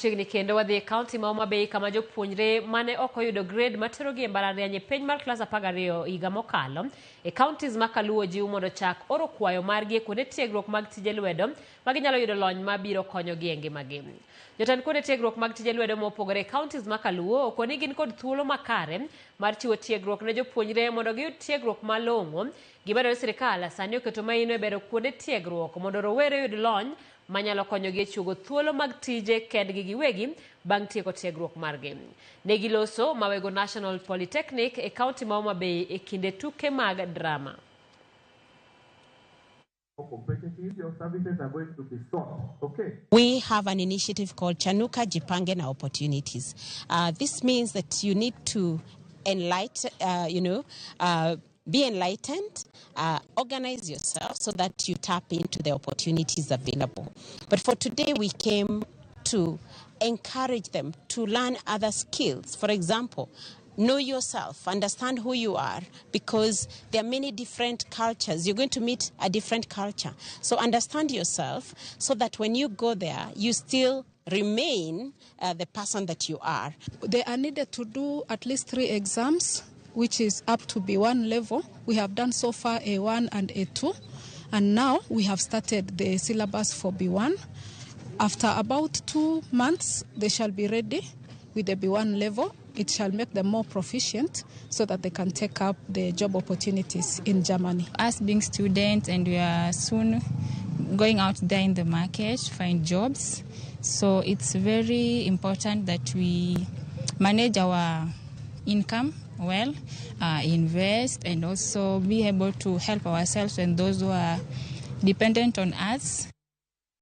Chiegni kendo wadhi e kaunti ma Homa Bay kama jopuonjre mane ok oyudo grade materogi e mbalariany e penj mar klas 12 higa mokalo e counties ma Kaluo jiw mondo ochak oro kwayo margi e kuonde tiegruok mag tije lwedo ma ginyalo yudo lony ma biro konyogi e ngimagi. Jotend kuonde tiegruok mag tije lwedo mopogore e counties ma Kaluo okoni gin kod thuolo makare mar chiwo tiegruok ne jopuonjre mondo giyud tiegruok malong'o. Gima dwaro sirikal sani oketo maino e bero kuonde tiegruok mondo rowere oyud lony manyalo konyogi e chuogo thuolo mag tije kendgi giwegi bang' tieko tiegruok margi. Ne giloso Mawego National Polytechnic e kaunti ma Homa Bay e kinde tuke mag drama. Competitive, your services are going to be sought. Okay. We have an initiative called Chanuka Jipange na Opportunities. This means that you need to enlighten, be enlightened, organize yourself so that you tap into the opportunities available. But for today, we came to encourage them to learn other skills. For example, know yourself, understand who you are, because there are many different cultures. You're going to meet a different culture. So understand yourself so that when you go there, you still remain the person that you are. They are needed to do at least three exams, which is up to B1 level. We have done so far A1 and A2, and now we have started the syllabus for B1. After about 2 months, they shall be ready with the B1 level. It shall make them more proficient so that they can take up the job opportunities in Germany. Us being students, and we are soon going out there in the market to find jobs. So it's very important that we manage our income well, invest, and also be able to help ourselves and those who are dependent on us.